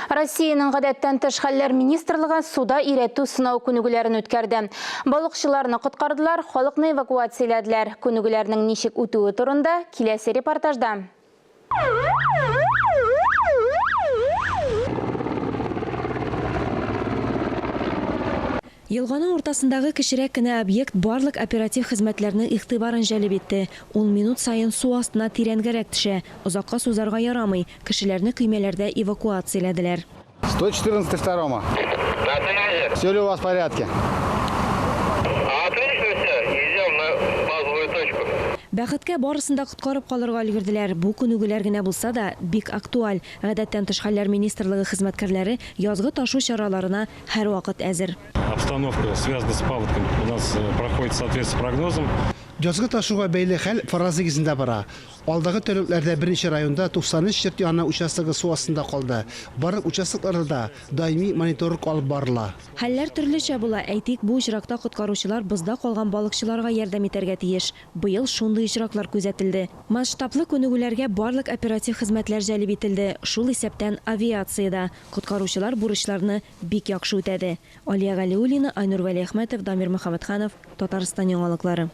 Россиянең гадәттән тыш хәлләр министрлыгы суда өйрәтү сынау күнегүләрен үткәрде. Балыкчыларны коткардылар, халыкны эвакуацияләделәр. Күнегүләрнең ничек үтүе турында киләсе репортажда. Елганың уртасындагы кечерәк кенә объект барлык оператив хезмәтләрнең игътибарын җәлеп итте. Ул минут саен су астына тирәнгәрәк төшә. Озакка сузарга ярамый, кешеләрне көймәләрдә эвакуацияләделәр. 114 второму. На связи. Все ли у вас в порядке? Отлично все, идем на базовую точку. Бәхеткә, барысын да коткарып калырга өлгерделәр. Бу күнегүләр генә булса да, бик актуаль. Гадәттән тыш хәлләр министрлыгы хезмәткәрләре язгы ташу чараларына һәрвакыт әзер. Обстановка, связанная с паводком, у нас проходит в соответствии с прогнозом. Язгы ташуга бәйле хәл фараз нигезендә бара. Алдагы тәүлекләрдә берничә районда 93 йорт яны участогы су астында калды. Барлык участокларда да даими мониторинг алып барыла. Хәлләр төрлечә була. Әйтик, бу очракта коткаручылар бозда калган балыкчыларга ярдәм итәргә тиеш. Быел шундый очраклар күзәтелде. Масштаблы күнегүләргә барлык оператив хезмәтләр җәлеп ителде, шул исәптән авиация дә. Коткаручылар бурычларны бик яхшы үтәде. Алия Галиуллина, Айнур Вәлиәхмәтов, Дамир Мөхәммәтханов, Татарстан яңалыклары.